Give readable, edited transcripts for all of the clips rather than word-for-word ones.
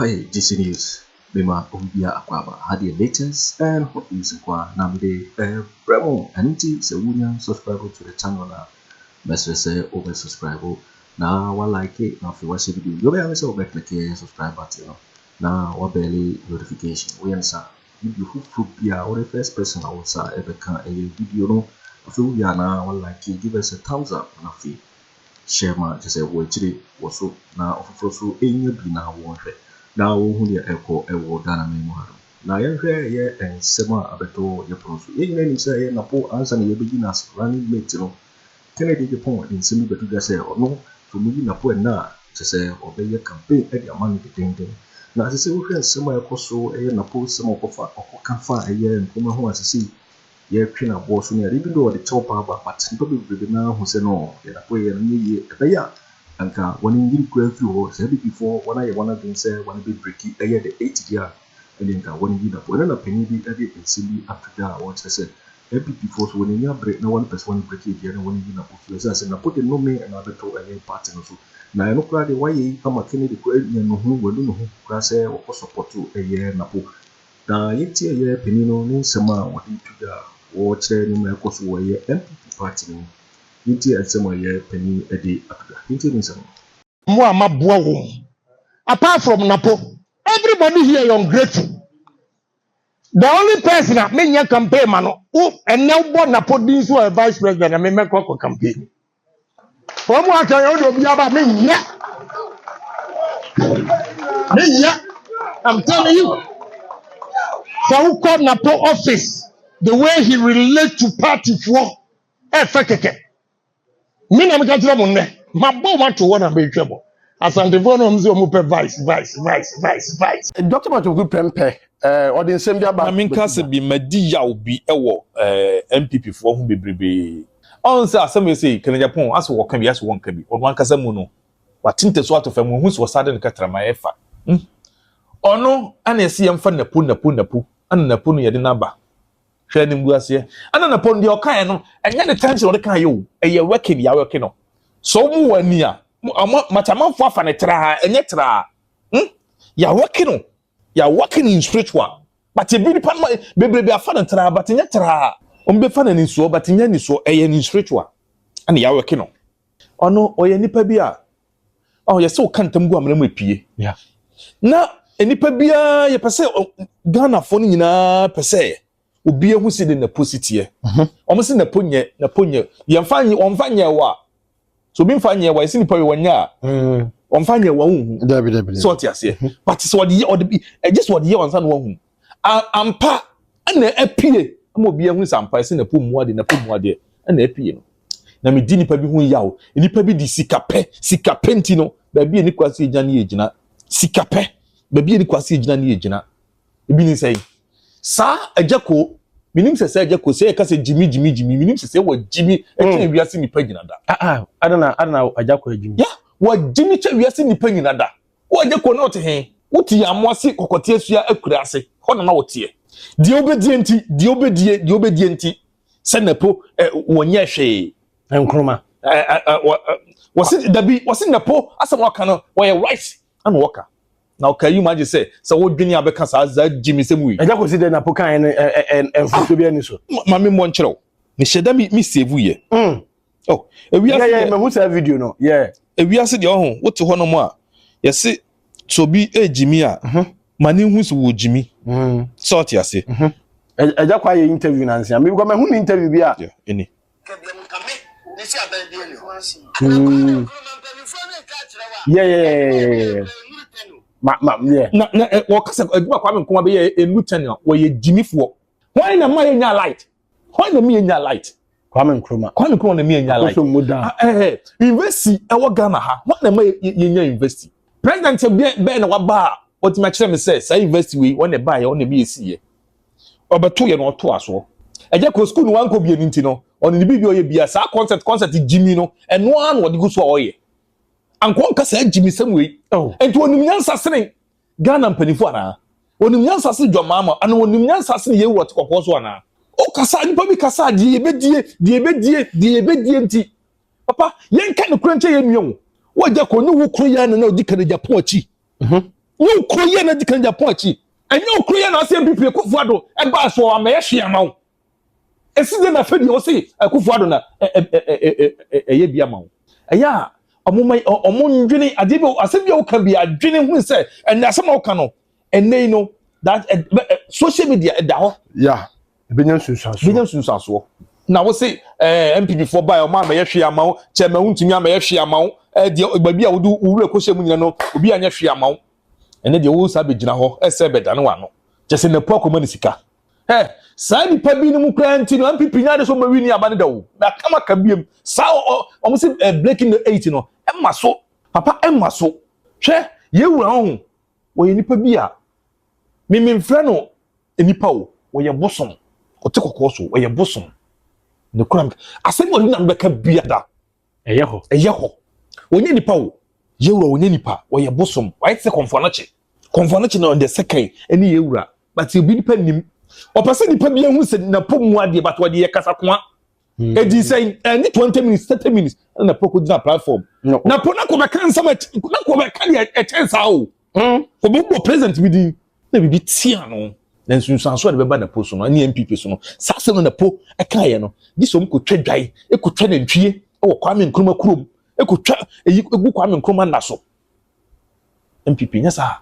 Aha yɛ GC News, mema obi biara akwaaba. Ha deɛ, latest and hot news nko a na mede ɛbrɛ mo. Ɛno nti sɛ wonya subscribe to the channel na mɛsrɛ sɛ wobɛ subscribe na wa like na afei wahyɛ video. Deɛ wobɛyɛ ne sɛ wobɛ click subscribe button no na wa bell notification. Woyɛ no saa, video foforɔ bi a wode first person a wo nsa ɛbɛka ɛyɛ video no. Afei wowie a, na wa like, give us a thumbs up, na afei hyɛ ma kyerɛ sɛ wɔ akyire wɔ so na ɔfoforɔ so ɛnya bi na wɔnhwɛ na wɔhu deɛ ɛkɔ ɛwɔ Ghana man mu ha no. Na yɛnhwɛ ɛyɛ nsɛm a abɛtɔ yɛ pono so. Yɛn nyinaa nim sɛ ɛyɛ Napo ansa na yɛbɛyi no as running mate no, Kennedy Agyapong de nsɛm bi bɛto dwa sɛ ɔno sɛ ɔmuyi Napo ɛnna a, kyerɛ sɛ ɔbɛyɛ campaign de ama no dedenden. Na sɛ wohwɛ nsɛm a ɛkɔ so, ɛyɛ Napo nsɛm a ɔkɔfa ɔkɔka fa a ɛyɛ Nkrumah ho a sisi yɛtwe n'aboɔ so ne ade, even though ɔde kyɛw paa ba, but nnipa bebrebe naa hu sɛ no deɛ Napo yɛ no nyɛ yie. Ɛbɛyɛ a anka wɔn nyiri kura firi hɔ sɛ abibifoɔ wɔn ayɛ wɔn adwene sɛ wɔn bɛ break ɛyɛ the eight deɛ a, ɛne nka wɔn yi Napo. Ɛno na panyin bi de nsɛm bi ato dwa a wɔkyerɛ sɛ abibifoɔ so wɔn ani abere na wɔn pɛ sɛ wɔn break deɛ na wɔn yi Napo firi hɔ sɛ Napo de nnome na abɛto ɛyɛ party no so. Na ɛno koraa deɛ wayɛ yi ama Kennedy koraa anya ne ho wanu ne ho koraa sɛ wɔkɔ support ɛyɛ Napo. Na yɛntie ɛyɛ panyin no ne nsɛm a wɔde to dwa a wɔrekyerɛ nneɛma a ɛkɔ so wɔ ɛyɛ NPP party no mu. Yɛntie nsɛm a ɛyɛ panyin de ato dwa. Yɛntie ne nsɛm no. Mo a maboa wɔn, apart from Napo, everybody here is ungrateful. The only person a menyɛ campaign ma no wo ɛnɛ wobɔ Napo din so ɔyɛ vice president na memɛkɔ kɔ campaign. Wɔn mu aka yɛ wode obi aba, menyɛ, menyɛ. I'm telling you, sɛ wokɔ Napo office, the way he relate to party foɔ ɛfɛ kɛkɛ. Me na meka kyerɛ mo nnɛ, mabɔ wɔn ato hɔ na mehwɛ mo Asantefoɔ no, wɔn sɛ wɔn pɛ vice, vice, vice, vice, vice. Dr. Matoku Prempeh, ɔde nsɛm bi aba. Na menka sɛ bi madi yaw bi wɔ NPP foɔ ho bebrebee. Ɔn sɛ asɛm yɛ sɛ Kennedy Agyapong asɛ wɔka bi, asɛ wɔnka bi. Ɔno ankasa mu no wate ntɛso ato fam, ohu sɛ ɔsa de ne katrama ɛfa. Ɔno ɛna ɛsɛ yɛmfa Napo, Napo, Napo, ɛna Napo no yɛde n'aba. Hwɛ ne ngu aseɛ, ɛna Napo no deɛ ɔkaeɛ no, ɛnyɛ ne tension ɔde kaeɛ o, ɛyɛ working yɛ working no so ɔmo wɔ ani a ɔmo matamanfoɔ afa ne traa, ɛnyɛ traa. Yɛ working no, yɛ working in spiritual, but ebi nipa no bebrebe afa ne traa, but ɛnyɛ traa. Ɔmo bɛfa ne nisuo, but ɛnyɛ nisuo, ɛyɛ ne spiritual ɛna yɛ working no. Ɔno ɔyɛ nipa bi a ɔ yɛsɛ ɔka ntam gu amena mu epie. Na nipa biara yɛpɛ sɛ Ghanafoɔ no nyinaa pɛ sɛ obi ehu si de Napo si teɛ. Wɔn si Napo nyɛ, Napo nyɛ, yɛnfa nyɛ, wɔnfa nyɛ wɔ a so obi nfa nyɛ wɔ, yɛsi nipa yi wɔnyɛ a wɔnfa nyɛ wɔ nhu. Dabi, dabi. Sɛ ɔte aseɛ, but sɛ ɔde yɛ, ɔde bi ɛgye sɛ ɔde yɛ wɔn nsa na wɔn hu ampa ɛna ɛpie ama obi ehu sɛ ampa ɛsɛ Napo mu adeɛ, Napo mu adeɛ ɛna ɛpie no. Na mi di nipa bi ho yaw, nipa bi di sika pɛ, sika pɛ nti no baabi a nipa si gyina ne yɛ gyina sika pɛ, baabi a nipa si gyina ne yɛ gyina. Ebi ni sɛ saa Agya Koo, minim sɛ Agya Koo sɛ yɛ kasa gyimi gyimi gyimi, minim sɛ wɔ gyimi ɛkyɛn wiase nipa gyina da. Ah ah, adana adana, Agya Koo adwuma. Ya wɔ gyimi kyɛ wiase nipa nyina da. Wɔ Agya Koo na ɔte he, wote yɛ amoase kɔkɔte asua akura ase hɔ na wɔteɛ. Deɛ wobɛdie nti, deɛ wobɛdie, deɛ wobɛdie nti sɛ Napo ɛ wɔnyɛ hwee. Nkrumah. Ɛ ɛ ɛ wɔ ɛ wɔsi dabi, wɔsi Napo asɛm a ɔka no wɔyɛ right ɛna wɔka na ɔka yi mu agye sɛ wodwene abɛka saa gyimi sɛm wei. Agya Koo si de Napo kan no ɛ ɛ ɛ mfutuo bi ani so. Maame mmɔ nkyerɛw, mehyɛ da mi save yɛ. Oh, ewiase Yeah, mehu saa video no. Yeah. Ewiase deɛ ɔho wote hɔ nom a yɛse sɛ obi egyimi a ma ne hu sɛ wɔ gyimi. Sɛ ɔte ase. Agya Koo ayɛ interview na nsia. Mi because mehu ne interview bi a. Yeah, ɛni. Yeah. Ma yeah. Na wɔkasa adwuma Kwame Nkrumah bɛyɛ enu 10 a wɔyɛ gyimifoɔ. Wɔn na ma yɛ nya light, wɔn na mi yɛ nya light. Kwame Nkrumah. Kwame Nkrumah na mi yɛ nya light. Akoso mu down. Ah, university ɛwɔ Ghana ha, wɔn na ma yɛ nya university? President bɛɛ bɛɛ na waba a wɔtumi akyerɛ mi sɛ saa university wei wɔn na ɛba yɛ, wɔn na mi yɛ si yɛ, ɔbɛto yɛ na ɔto asoɔ. Ɛgya kɔ school no wankɔ bie no nti no ɔno ne biribi a ɔyɛ bia saa concept concept gyimi no, ɛno ara na ɔde gu so a ɔyɛ ankɔ nka saa gyimi sɛm wei. Oh. Nti onim nyansa sene Ghana mpanimfoɔ anaa? Onim nyansa sene John Mahama anaa? Onim nyansa sene yɛwura ɔte kɔkɔɔ so anaa? Ɔkasa nipa bi kasa deɛ yɛbɛdie, deɛ yɛbɛdie, deɛ yɛbɛdie nti papa yɛnka ne kura nkyɛn yɛn nua o. Wɔgya kɔ ne wo kuro yɛn na ɔdi Kennedy Agyapong akyi. Nyɛ okuro yɛ na di Ken Agyapong akyi. Ɛnyɛ okuro yɛ na ɔsɛ NPP Akufo Addo ɛbaa so amɛyɛ hwee ama wo. Esi dɛ na afei deɛ ɔse Akufo Addo na ɛyɛ bi ama wo. Ɛyɛ a ɔmo ma ɔmo ndwene adeɛ bi asɛm bi a woka bi adwene hu sɛ ɛnɛ asɛm a woka no ɛnɛ yi no that social media ɛda hɔ. Yeah, ebenya nsunsuansoɔ. Ebenya nsunsuansoɔ. Na wo se NPP foɔ baeɛ ɔmo amɛyɛ hwee ama wo, kyɛ ma wontumi amɛyɛ hwee ama wo, deɛ baabi a wode wo wura kɔhyɛ mu nyina no obi anyɛ hwee ama wo. Ɛnɛ deɛ wo saa bɛgyina hɔ ɛsɛ bɛdane w'ano. Kyɛ sɛ napu akɔma ne sika. Hɛ, saa nipa bi no mu koraa nti no NPP nya de so ɔmo awi ni aba ne da o. Na kama ka biem. Saa ɔmo se breaking the eight no ɛma so. Papa ɛma so. Hwɛ, yɛwura ho wɔyɛ nipa bi a mememfrɛ no nipa o, wɔyɛ bosom. Ɔte kɔkɔɔ so, wɔyɛ bosom. Ne kura asɛm a ɔde nam bɛka biada. Ɛyɛ hɔ. Ɛyɛ hɔ. Wɔnyɛ nipa o. Yɛwura wɔnyɛ nipa, wɔyɛ bosom. Wɔayɛ te sɛ Kɔmfo Anokye. Kɔmfo Anokye na ɔde second ɛne yɛwura. But obi nipa nim. Ɔpɛ sɛ nipa bi ehu sɛ napo mu adeɛ but wɔde yɛ kasakoa. Edi sɛ ɛne 20 minutes 30 minutes ɛna napo kɔ gyina platform. Napo na kɔ bɛka nsɛm na kɔ bɛka deɛ ɛkyɛn saa o. Kɔ bɛ bɔ president bi din na biribi tia no. Na nsunsuanso a de bɛba napo so no ɛne NPP so no saa asɛm no napo ɛkaeɛ no gye sɛ ɔmo kɔtwa dwae ɛkɔtwa nantwie ɛwɔ Kwame Nkrumah kurom ɛkɔtwa eyi egu Kwame Nkrumah nna so. NPP nyɛ saa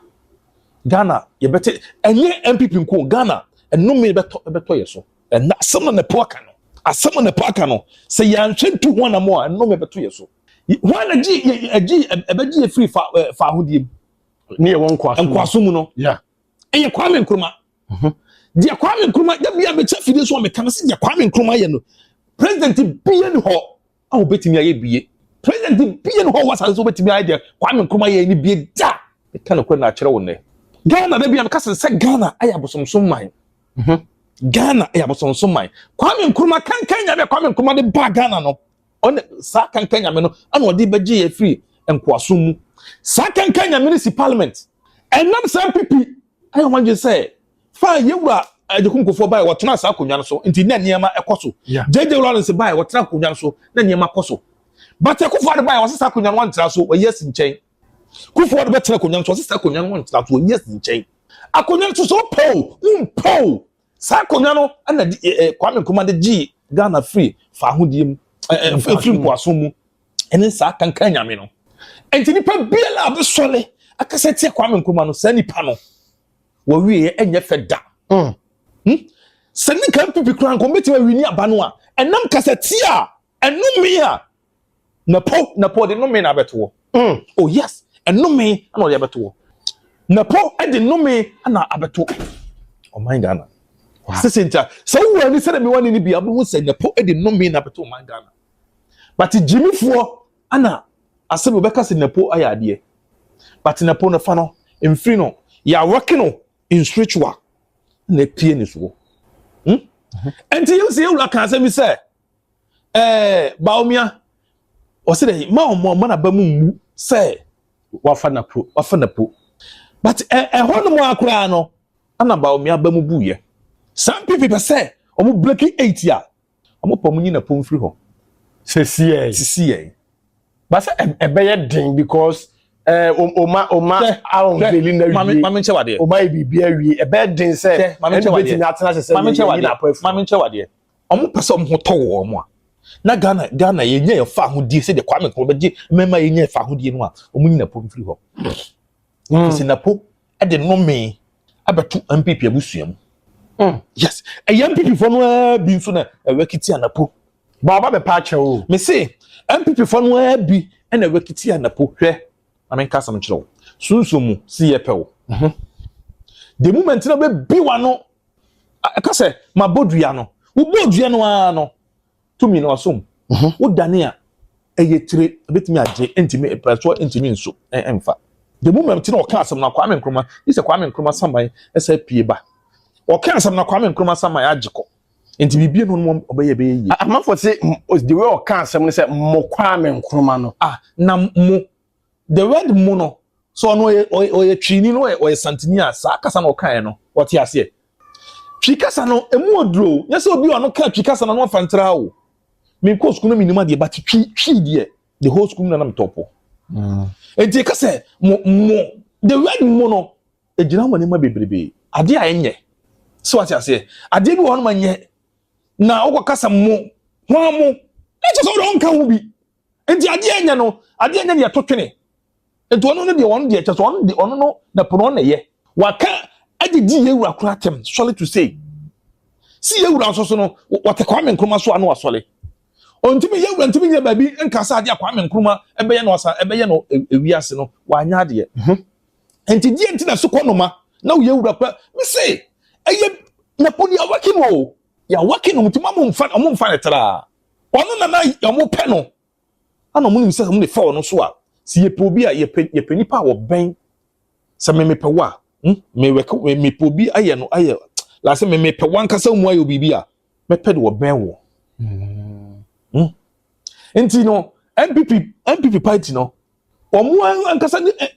Ghana yɛbɛte ɛnyɛ NPP nko Ghana ɛnome bɛtɔ ɛbɛtɔ yɛ so. Ɛna asɛm na napo aka no asɛm na napo aka no sɛ yɛanhwɛ ntu ho anam a ɛnome bɛtɔ yɛ so. Wɔn na gye ɛgye ɛbɛgye yɛ firi fa fa ahodie mu. Ne yɛ wɔ nkoaso. Nkoaso mu no. Ɛyɛ Kwame Nkrumah. Deɛ Kwame Nkrumah dabi a mekyɛ fidie so a meka no sɛ deɛ Kwame Nkrumah yɛ no president bie ni hɔ a obetumi ayɛ bie. President bie ni hɔ wɔ asase so obetumi ayɛ deɛ Kwame Nkrumah yɛ ni bie da. Meka no kora na akyerɛ wo nnɛ. Ghana dabi a meka sɛ Ghana ayɛ abosomsom man. Ghana ayɛ abosomsom man. Kwame Nkrumah kankan nyame Kwame Nkrumah de ba Ghana no ɔne saa kankan nyame no ɛna ɔde bɛgye yɛ firi nkoasom mu. Saa kankan nyame no si parliament. Ɛnam saa NPP ayɛ wɔn adwene sɛ fa yɛwura Agyekum Kufuor baa wɔtena saa akonnwa no so nti na nneɛma ɛkɔ so. JJ Lawrence baa wɔtena akonnwa no so na nneɛma kɔ so. But Akufo Addo baa wɔsɛ saa akonnwa no wɔntena so wɔyi asi nkyɛn. Kufuor Addo bɛtena akonnwa no so wɔsɛ saa akonnwa no wɔntena so wɔyi asi nkyɛn. Akonnwa no so so wopɛ o wompɛ o saa akonnwa no ɛna de ɛ Kwame Nkrumah de gyee Ghana firi fa ahodie mu ɛ ɛ firi nkoaso mu ɛne saa kankan nyame no. Nti nipa biara a bɛsɔre akasa tia Kwame Nkrumah no saa nipa no wɔwie ɛnyɛ fɛ da. Sɛ ne nka NPP kura nka ɔmbɛtumi awi ni aba no a ɛnam kasa tia a ɛnome a napo napo ɔde nome na abɛtoɔ. Oh yes, ɛnome na ɔde abɛtoɔ. Napo ɛde nome na abɛto ɔman Ghana. Sisi nta sɛ wowura ani sɛdeɛ mewɔ ne no bi abɛhu sɛ napo ɛde nome na abɛto ɔman Ghana. But gyimifoɔ ana asɛm wɔbɛka sɛ napo ayɛ adeɛ. But napo no fa no mfiri no yɛawɔke no in spiritual na epie ne soɔ. Nti yɛn sɛ yɛwura kan asɛm bi sɛ Bawumia ɔsɛ dɛ ma ɔmo ɔmo naba mu nwu sɛ wafa napo. Wafa napo but ɛhɔ nom akoraa no ana Bawumia ba mu bu yɛ. Saa NPP pɛ sɛ ɔmo breaking eight a ɔmo pɛ ɔmo nyi napo mfiri hɔ. Sisi yɛ. Sisi yɛ. Basa ɛbɛyɛ den because ɔma ɔma ahɔnfeli na wie. Maame nkyɛn wadeɛ. Ɔma yɛ biribi awie ɛbɛyɛ den sɛ ɛnu bɛtumi atena sɛ maame nkyɛn yɛyi wadeɛ n'apɔ afiri. Maame nkyɛn wadeɛ, ɔmo pɛ sɛ ɔmo ho tɔ wɔ ɔmo a na Ghana yɛnya yɛ fa ahodie sɛdeɛ Kwame Nkrumah bɛgye mmarima yɛnya yɛ fa ahodie no a ɔmo nyi napo mfiri hɔ. Sɛ napo ɛde nnome abɛto NPP abusua mu. Yes, ɛyɛ NPP fo no ara bi nso na ɛwɛ kiti anapo. Ba ɔba bɛpa akyɛw o. Me se NPP fo no ara bi ɛna ɛwɛ kiti anapo. Hwɛ, maame nka asɛm kyerɛ wo, sunsun mu si yɛ pɛ o. The moment na bɛbi wa no ɛka sɛ ma bɔ dua no, wobɔ dua no ara no tumi na wasom wodane a ɛyɛ tire ebɛtumi agye ntumi pɛsoɔ ntumi nso ɛmfa. The moment na ɔka asɛm na Kwame Nkrumah yi sɛ Kwame Nkrumah saman ɛsɛ pie ba ɔka asɛm na Kwame Nkrumah saman agye kɔ nti biribi no no ɔbɛyɛ bɛyɛ yie. Amanfo se the way ɔka asɛm no sɛ mo Kwame Nkrumah no. Ah, na mo the word mo no so ɔno ɔyɛ twini no ɔyɛ santini a saa kasa na ɔkaeɛ no ɔte aseɛ. Twi kasa no emu oduro nyɛ sɛ obi a ɔno ka twi kasa no ɔno afa ntra o. Mi kɔ sukuu no mi nim adeɛ but twi deɛ the whole school na nam tɔpɔ nti ka sɛ mo. The word mo no egyina hɔ ma nneɛma bebrebe. Adeɛ a ɛnyɛ. So wate aseɛ. Adeɛ bi wɔ hɔ no ma nyɛ. Na wokɔ kasa mo hwan mo. Na kyerɛ sɛ wode ɔnka ho bi. Nti adeɛ ɛnyɛ no, adeɛ ɛnyɛ deɛ to twene. Nti ɔno no deɛ, ɔno deɛ kyerɛ sɛ ɔno deɛ, ɔno no na pono ɔno na ɛyɛ. Waka adidi yɛ wura kora atɛm, sorry to say. Si yɛ wura nso so no, wɔte Kwame Nkrumah so a na wasɔre. Ɔntumi yɛ wura ntumi nyɛ baabi nkasa adeɛ a Kwame Nkrumah ɛbɛyɛ no ɔsa ɛbɛyɛ no ewiase no wanyɛ adeɛ. Nti deɛ nti na so kɔ noma na woyɛ wura kora me se ɛyɛ napo ni awaki no o, yɛawaki no, nti ma mo nfa ɔmo nfa ne tra ɔno na na ɔmo pɛ no ana ɔmo nim sɛ ɔmo de fa ɔno so a si yɛpɛ obi a yɛpɛ nipa a wɔbɛn sɛ me mepɛ wo a, mewɛka mepɛ obi ayɛ no ayɛ laasɛ me mepɛ wankasa mu ayɛ obibi a mɛpɛ de wɔbɛn wɔ. Nti no NPP party no, wɔn ankasa ne ɛ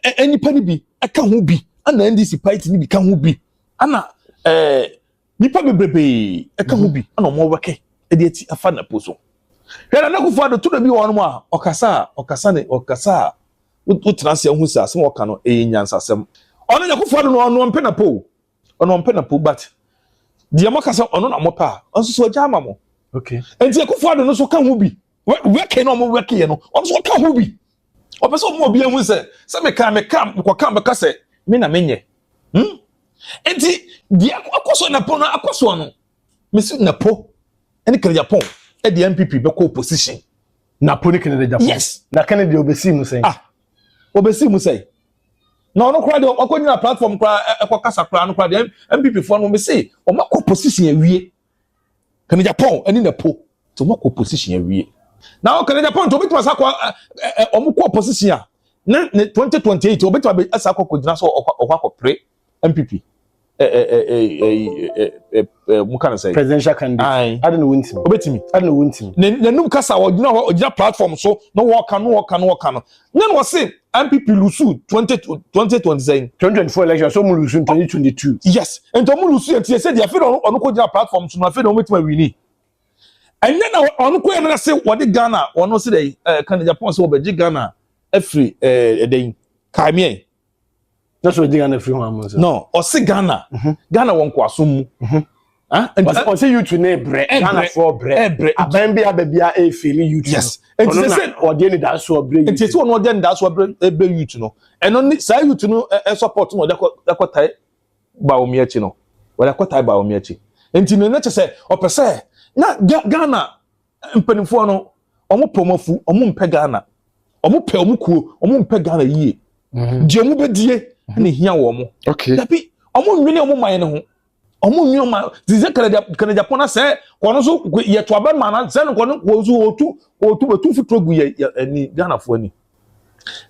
ɛ ɛ nipa no bi ɛka ho bi, ɛna NDC party no bi ka ho bi, ɛna nipa bebrebee ɛka ho bi, ɛna wɔn wɔkɛ ɛde ati afa napo so. Hwɛ, na Akufo Addo to da bi wɔ hɔnom a ɔkasa a ɔkasa ne ɔkasa a wotena ase ahu sɛ asɛm a ɔka no ɛyɛ nyansasɛm. Ɔno Akufo Addo no, ɔno ɔmpɛ napo, ɔno ɔmpɛ napo, but deɛ mo kasa ɔno na mo pɛ a ɔnso so ɔgya ama mo. Nti Akufo Addo no so ka ho bi, wɛkɛ na ɔmo wɛkɛ yɛ no, ɔno nso ɔka ho bi. Ɔpɛ sɛ ɔmo obi ehu sɛ meka mekɔka meka sɛ me na menyɛ. Nti deɛ akɔ so napo no akɔ so no, mesi napo ɛne Kennedy Agyapong ɛde NPP bɛkɔ opposition. Napo ne Kennedy Agyapong? Yes. Na Kennedy obesi mu sɛn? Ah, obesi mu sɛn? Na ɔno koraa deɛ ɔkɔ nyina platform koraa ɛkɔ kasa koraa no koraa deɛ, NPP foɔ no mesi ɔmo akɔ opposition awie. Kennedy Agyapong ɛne napo nti ɔmo akɔ opposition awie. Na Kennedy Agyapong nti obetuma sa akɔ ɛ ɛ ɔmo kɔ opposition a ne 2028 obetuma bɛ ɛsa akɔ kɔgyina so ɔkɔ akɔpere NPP ɛ ɛ ɛ ɛ ɛ ɛ ɛ mu ka ne sɛ Presidential candidate? Ayi. Adi na wontimi? Obetumi. Adi na wontimi? Ne n'anum kasa, ɔgyina hɔ, ɔgyina platform so na wɔɔka no wɔɔka no wɔɔka no ne na wɔse NPP lose 2020 sɛn? 2024 election so mu lose in 2022. Yes, nti ɔmo lose yɛ, nti yɛ sɛ deɛ afei na ɔno kɔ gyina platform so na afei na ɔmo betuma win. Ɛnyɛ na ɔno kɔ yɛ no sɛ wɔde Ghana, ɔno sɛ dɛ Kennedy Agyapong sɛ wɔbɛgye Ghana afiri ɛdɛn kaamiɛ. Na so ɔgye Ghana firi ho amu nso? No, ɔse Ghana wɔ nkoasom mu. Ah, ɔsɛ youth ne brɛ. Ɛbrɛ. Ghana foɔ brɛ. Ɛbrɛ. Aban bi aba bi a ɛfeeli youth. Yes, nti ɔno sɛ na sɛ ɔde ne da so ɔbrɛ youth. Nti esi wɔn ɔde nda so ɛbrɛ youth no, ɛno ne saa youth no ɛ support no, ɔde akɔ ɛkɔ tae Bawumia akyi no, wɔde akɔ tae Bawumia akyi. Nti no ne kyɛ sɛ ɔpɛ sɛ na Ghana mpanimfoɔ no, ɔmo pɛ ɔmo afu, ɔmo mpɛ Ghana, ɔmo pɛ ɔmo kuo, ɔmo mpɛ Ghana yie. Deɛ ɔmo bɛdie ɛna ehia wɔn mo. Dabi, ɔmo nwene ɔmo man no ho, ɔmo nwene ɔmo man sise Kennedy Agyapong na sɛ kɔno so yɛ to aba ma na sɛ no kɔno kɔ so otu otu mfuturo gu yɛ ɛni Ghanafoɔ ani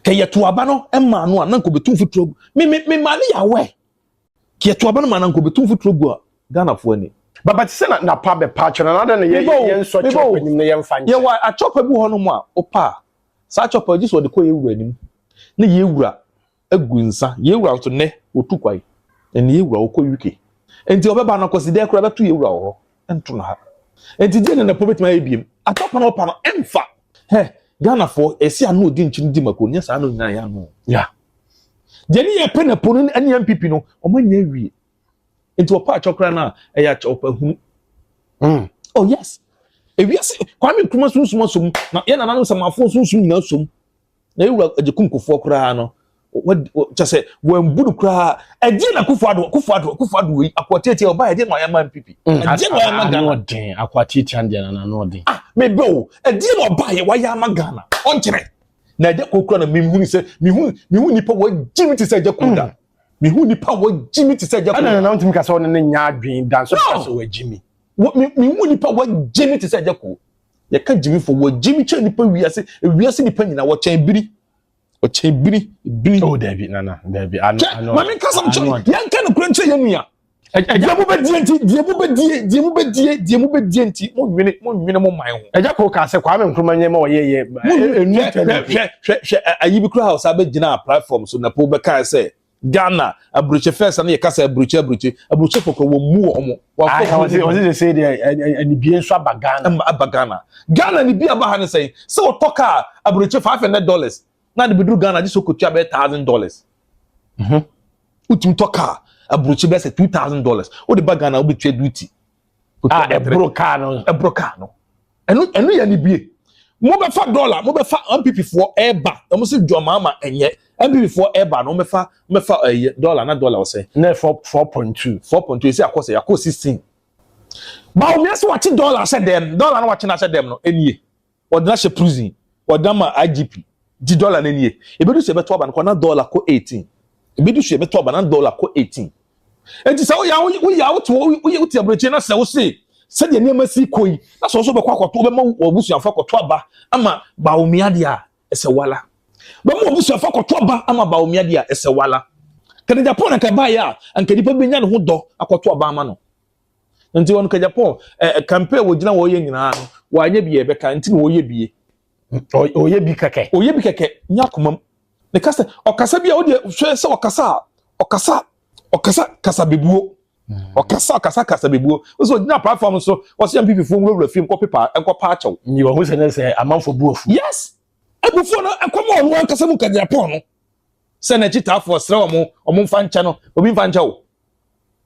kɛ yɛ to aba no ɛma no a na nko bɛtu mfuturo gu mi ma ne yɛ awɛ kɛ yɛ to aba no ma na nko bɛtu mfuturo gu a Ghanafoɔ ani. Baba te sɛ na napa bɛ pa kyerɛ na adan na yɛ yɛn nsɔ kyerɛ panim na yɛn fa nkyɛn. Yɛwɔ atwɔpa bi wɔ hɔnom a ɔpa a saa atwɔpa gye sɛ ɔde kɔ yɛ wura anim na yɛ wura agu nsa. Yɛ wura nso nnɛ otu kwae ɛna yɛ wura ɔkɔ UK, nti ɔbɛba no kɔsi dɛ kora bɛto yɛ wura wɔ hɔ ɛnto no ha. Nti gye ne napo bɛtumi ayɛ biem atɔpa no ɔpa no ɛmfa hɛ. Ghanafoɔ ɛsi ano odi nkyɛn di mako nyɛ saa no nyinaa yɛ ano deɛ ne yɛ pɛ napo no ɛne NPP no ɔmo anya awie. Nti ɔpa akyɛw koraa no a ɛyɛ akyɛw ɔpa hunu. Oh yes, ewiase Kwame Nkrumah sunsun asom na yɛn nananom samafo sunsun nyinaa som na ewura Agyekum Kufuor koraa no wɔ kyɛ sɛ wɔn bu no koraa. Ɛdeɛ na Akufo Addo wei akɔtiatia ɔbaa, ɛdeɛ na ɔyɛ ama NPP, ɛdeɛ na ɔyɛ ama Ghana? Ɔden akɔtiatia deɛ na ano ɔden. Ah, mebe o, ɛdeɛ na ɔbaa yɛ wayɛ ama Ghana ɔnkyerɛ na ɛgya kokura na mihu ni sɛ mihu nipa wɔgyi mi ti sɛ ɛgya koda mihu nipa wɔgyi mi ti sɛ ɛgya koda. Ɛna nana ntumi kasa ɔne ne nya adwene dan so kasa wɔgyi mi. Mihu nipa wɔgyi mi ti sɛ ɛgya ko yɛka gyimi fo wɔgyi mi kyɛn nipa wiase wiase nipa nyinaa wɔkyɛn biri, ɔkyɛn biri biri. Oh dabi nana, dabi ano ano. Maame nkasa nkyɛn yɛn ka no kura nkyɛn yɛn nua deɛ mo bɛ die nti deɛ mo bɛ die deɛ mo bɛ die deɛ mo bɛ die nti mo nwene mo man ho. Ɛgya ko ka sɛ Kwame Nkrumah nyɛ ma ɔyɛ yɛ. Enu hwɛ hwɛ hwɛ hwɛ ayi bi kura ha ɔsa bɛ gyina platform so na po bɛ kaa sɛ Ghana aburukye fɛs na yɛ kasa aburukye aburukye aburukye fɔkɔ wɔn mu wɔn mo. Ɔsi sɛ deɛ anibie nso aba Ghana. Aba Ghana ni bi aba ha ne sɛn sɛ ɔtɔ kaa aburukye $500 na de bi duru Ghana gye so kotua bɛyɛ $1,000. Wotumi tɔ car aburokyi bɛyɛ sɛ $2,000, wode ba Ghana, wobɛtua duty. A ɛboro kaa no. Ɛboro car no. Ɛno yɛ ne bie. Mobɛfa dollar, mobɛfa NPP foɔ ɛɛba, ɔmo sɛ John Mahama ɛnyɛ NPP foɔ ɛɛba no, mobɛfa ɛyɛ dollar na dollar ɔsɛ Ne 4.2. 4.2, esi akɔ sɛ yakɔ 16. Bawumia sɛ wakye dollar ahyɛ dɛm, dollar no wakye no ahyɛ dɛm no enie, wɔde no ahyɛ prison, wɔde ama IGP di dollar no nie. Ebi so yɛbɛto aba no kɔ na dollar kɔ 18, ebi so yɛbɛto aba na dollar kɔ 18. Eti sɛ woyɛ woyɛ wote woyɛ wote aburokyi na sɛ wose sɛdeɛ nneɛma si kɔ yi na sɛ ɔso bɛkɔ akɔto, wobɛma w'abusuafo akɔto aba ama Bawumia deɛ a, ɛsɛ wala bɛma w'abusuafo akɔto aba ama Bawumia deɛ a, ɛsɛ wala. Ken Agyapong na nka baayɛ a, anka nipa bɛnya ne ho dɔ akɔto aba ama no. Nti wɔn Ken Agyapong campaign wɔgyina wɔyɛ nyinaa no, wɔanyɛ bi yɛ bɛka nti na wɔyɛ bie. Ɔyɛ bi kɛkɛ. Ɔyɛ bi kɛkɛ nya akoma mu ne kasa. Ɔkasa bi a ɔdeɛ hwɛ sɛ ɔkasa a, ɔkasa ɔkasa kasa bebuo, ɔkasa ɔkasa kasa bebuo. Ɔsɛ ɔgyina platform so, ɔsɛ NPP fo nwurawura fim nkɔ pepa nkɔ pa akyɛw. Nyi wɔn ho sɛ ne sɛ amanfo bu afu. Yes, abufuo no ɛkɔm a ɔno ankasa mu Ken Agyapong no sɛ n'akyi taafoɔ srɛ wɔn, ɔmo nfa nkyɛn no, obi nfa nkyɛn o.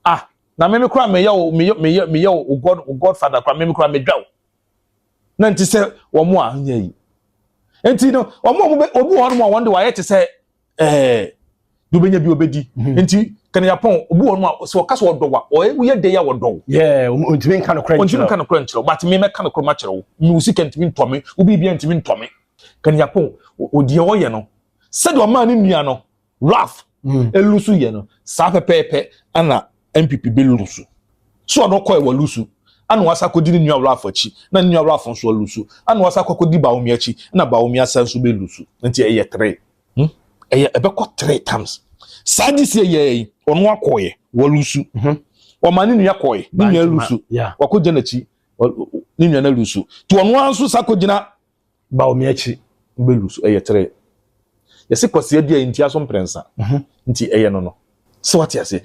Ah, na mímí kora meyɛ o, meyɛ o god o, godfather kora mímí kora medwa o na nti sɛ wɔn a nyɛ yi nti no, wɔn a wɔn bɛ obi wɔ hɔnom a wɔn de wɔayɛ te sɛ de obɛnya bi obɛdi. Nti Ken Agyapong, obi wɔ hɔnom a sɛ ɔka sɛ ɔdɔ wa, ɔyɛ woyɛ de yɛ ɔdɔ wo. Yɛ ntumi nka no korɛ. Ɔntumi nka nokorɛ nkyerɛ wo, but me mɛka nokorɛ makyerɛ wo. Me wo sika ntumi ntɔ me, wo biribia ntumi ntɔ me. Ken Agyapong, ɔdeɛ ɔyɛ no sɛdeɛ ɔmaa ne nua no Ralph elose yɛ no saa pɛpɛɛpɛ, ana NPP bɛ lose so. Ɔno kɔɛ wɔ lose, ana wasa akɔdi ne nua Ralph akyi, na ne nua Ralph nso alose, ana wasa akɔkɔdi Bawumia akyi, na Bawumia asa nso bɛ lose. Nti ɛyɛ three, Ɛyɛ ɛbɛkɔ three times saa de sie yɛ yi. Ɔno akɔɛ wɔ lose, ɔma ne nua kɔɛ, ne nua lose, wakɔ gyina n'akyi, ne nua no lose, nti ɔno ara nso sa akɔgyina Bawumia akyi. Bɛ lose. Ɛyɛ three. Yɛsɛ kwasi adi a ntia so mprɛnsa. Nti ɛyɛ no sɛ wate ase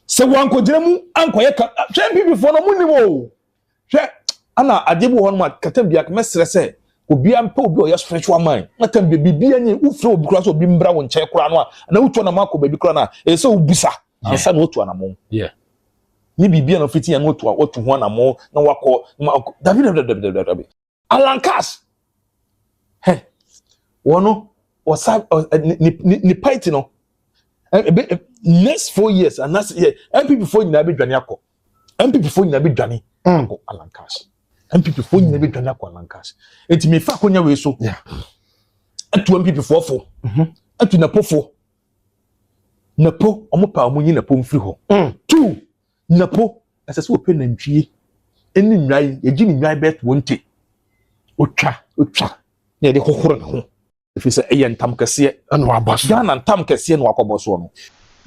sɛ wankɔgyina mu ankɔyɛ ka. Hwɛ, NPP foɔ no mo nim o. Hwɛ, ana adeɛ bi wɔ hɔ nom a kata bia mɛsrɛ sɛ obiara mpɛ obi a ɔyɛ spiritual mind na tam bia biribi anyi wofrɛ obi koraa sɛ obi mbra wo nkyɛn koraa no a, na wotu anam akɔ baabi koraa no a, ɛyɛ sɛ wobisa ansa na wotu anamɔ. Ne biribi a na ofiti yɛn no, wotu wotu ho anamɔ na wakɔ na wakɔ. Dabi, dabi, dabi, dabi, dabi. Alan Cash hɛ wɔn no wɔsa ɔ ne party no ɛ ebe next 4 years anaasɛ yɛ NPP foɔ nyinaa bɛ dwane akɔ. NPP foɔ nyinaa bɛ dwane akɔ Alan Cash. NPP foɔ nyinaa bɛ dwane akɔ Alan Cash. Eti mi fa akonya wei so ɛtu NPP foɔ fo, ɛtu Napo fo. Napo, ɔmo pa ɔmo nyi Napo mfiri hɔ. Two, Napo ɛsɛ sɛ wɔpɛ nantwie ɛne nnwan, yɛgye ne nnwan bɛyɛ 20. Otwa. Otwa na yɛde hohoro ne ho, ɛfiri sɛ ɛyɛ ntam kɛseɛ. Ɛna wabɔ so. Ghana ntam kɛseɛ na wakɔbɔ soɔ no.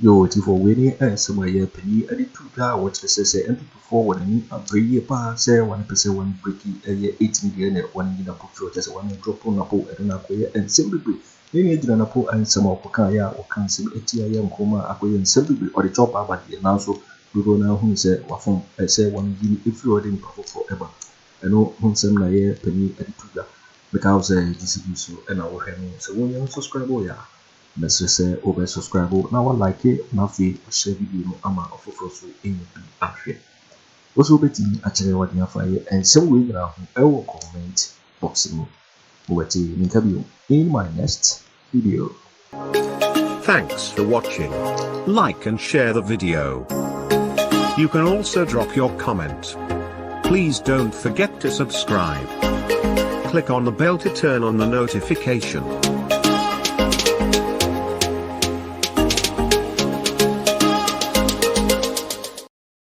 Yo, tifo, wei ne nsɛm a ɛyɛ panyin de to dwa a wɔkyerɛ sɛ NPP foɔ wɔn ani abere yie paa sɛ wɔn pɛ sɛ wɔn break ɛyɛ 18 deɛ na wɔn yi Napo firi, ɔkyerɛ sɛ wɔn drop Napo. Ɛno na akɔyɛ nsɛm bebree ne ne gyina Napo nsɛm a ɔkɔka yɛ a ɔka nsɛm atia yɛ Nkrumah a akɔyɛ nsɛm bebree. Ɔde kyɛw paaba deɛ, nanso dodoɔ no ahunu sɛ wafom sɛ wɔn yi no efiri, ɔde nipa foforɔ ɛba. Ɛno ho nsɛm na yɛ panyin de to dwa. Meka wo sɛ GCB so ɛna wɔhwɛ no sɛ wɔnyɛ subscribe yɛ a, mɛsrɛ sɛ wobɛ subscribe na wa like na afei wahyɛ video no ama ɔfoforɔ so ɛnya bi ahwɛ. Wo so wobɛtumi akyerɛ w'adwene afa yɛ nsɛm wei nyinaa ho ɛwɔ comment box no mu. Wobɛte menka bio in my next video. Thanks for watching. Like and share the video. You can also drop your comment. Please don't forget to subscribe. Click on the bell to turn on the notification.